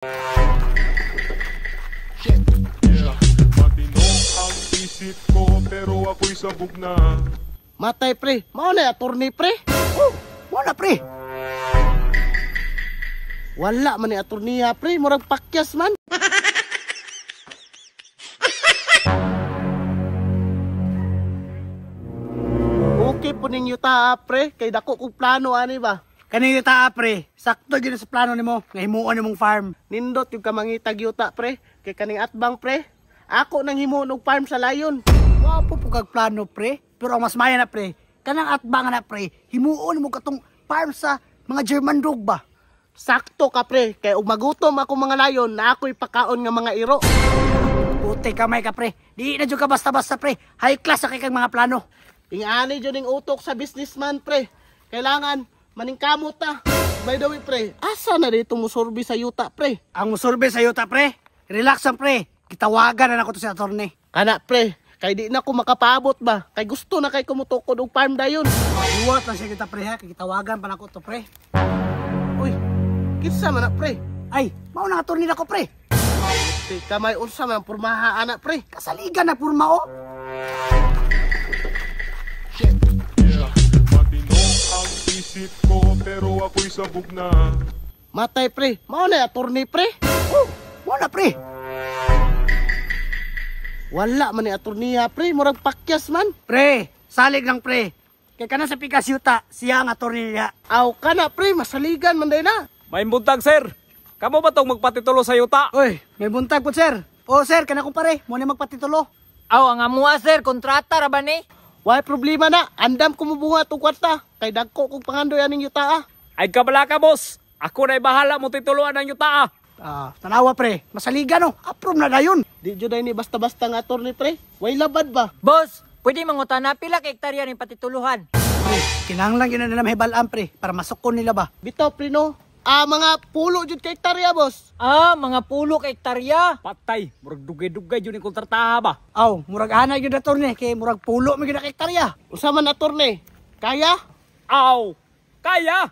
Yeah, matino ang isip ko pero ako'y sabog na. Matay pre, mao na attorney pre. Oh, mao na pre. Wala man ni attorney pre, murag pakyas man. Okay po ning yuta pre, kay dako kog plano ani ba. Kaning yuta pre, sakto gyud sa plano nimo nga himuon nimong farm. Nindot yung kamangitag yuta pre, kay kaning atbang pre. Ako nang himuon og farm sa layon. Wapo po kag plano pre, pero ang mas maya na pre, kanang atbang na pre, himuon mo katong farm sa mga German dog ba. Sakto ka pre, kay og magutom ako mga layon na ako'y pakaon nga mga iro. Puti kamay ka pre, di na jud ka basta-basta pre, high class sa kay kang mga plano. Ingani jud ning utok sa businessman pre. Kailangan maningkamot ta. By the way pre, asa na dito mo survey sa yuta pre? Ang musurvey sa yuta pre, relax ang pre, gitawagan na nako to si attorney. Kana pre, kay di na ko makapaabot ba? Kay gusto na kay kumutukod og farm dayon. Iwat lang siya kita pre ha, kay gitawagan pa nako to pre. Uy, kinsa man na pre? Ay, mao na attorney nako pre. Puti kamay unsa man ang pormaha ana pre? Kasaligan na purma oh. Yeah, matino ang isip ko pero ako'y sabog na. Matay pre, mao na attorney pre. Oh, mao na pre. Wala man ni attorney pre, murag pakyas man. Pre, salig lang pre. Kay kana sa pikas yuta, siya ang attorney niya. Aw kana pre, masaligan man day na. May buntag sir. Kamo ba tong magpatitulo sa yuta? Uy, may buntag po sir. Oh sir, kana kong pare, mo na magpatitulo. Aw, ang amuha sir, kontrata ra ba ni? Way problema na, andam kumubunga tong kwarta. Kay dagko kog pangandoy aning yuta ah. Ay kabala ka boss. Ako na'y bahala mo tituluan ang yuta ah. Ah, tanawa pre, masaligan oh. Approve na dayon. Di jud ni basta-basta nga attorney pre. Way labad ba? Boss, pwede mangutana pila ka hektarya ning patituluhan. Pre, kinahanglan gyud na nila mahibalaan pre para masukon nila ba. Bitaw pre no. Ah, mga pulo jud ka hektarya boss. Ah, mga pulo ka hektarya. Patay, murag dugay-dugay yun yung kontrataha ba? Aw, murag ana gyud attorney kay murag pulo man gyud na ka hektarya. Unsa man attorney? Kaya? Aw, kaya!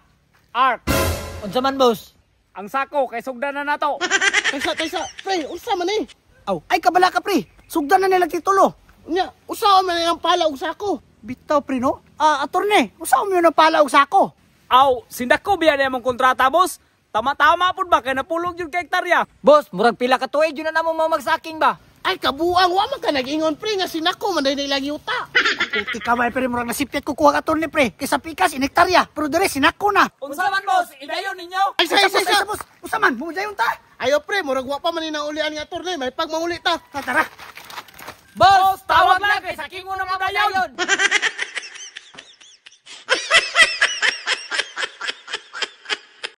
Ark, Unsa man boss? ang sako kay sugdan na nato. Taysa taysa pre, unsa man eh? Aw, ay kabala ka pre. Sugdan na nila titulo. Unya, usa man ang pala og sako. Bitaw pre no. Ah, attorney, usa mo na pala og sako. Aw, sindako biya na mong kontrata boss. Tama-tama pud ba kay napulog yun ka hektarya? Boss, murag pila ka tuig yun na namo magsaking ba? Ay kabuang wa man ka nag-ingon pre nga sinako man day ilang yuta. Puti kamay pre, murag nasipyat ko kuha attorney pre. Kay sa pikas inektarya, pero dire sinako na. Unsa man boss, idayon ninyo. Ay sa Ay, sa sa, sa. boss, usa man, mudayon ta. Ayo pre, murag wa pa man ni naulian nga attorney, may pagmanguli ta. Tara. Boss, Tawag na kay sakingan.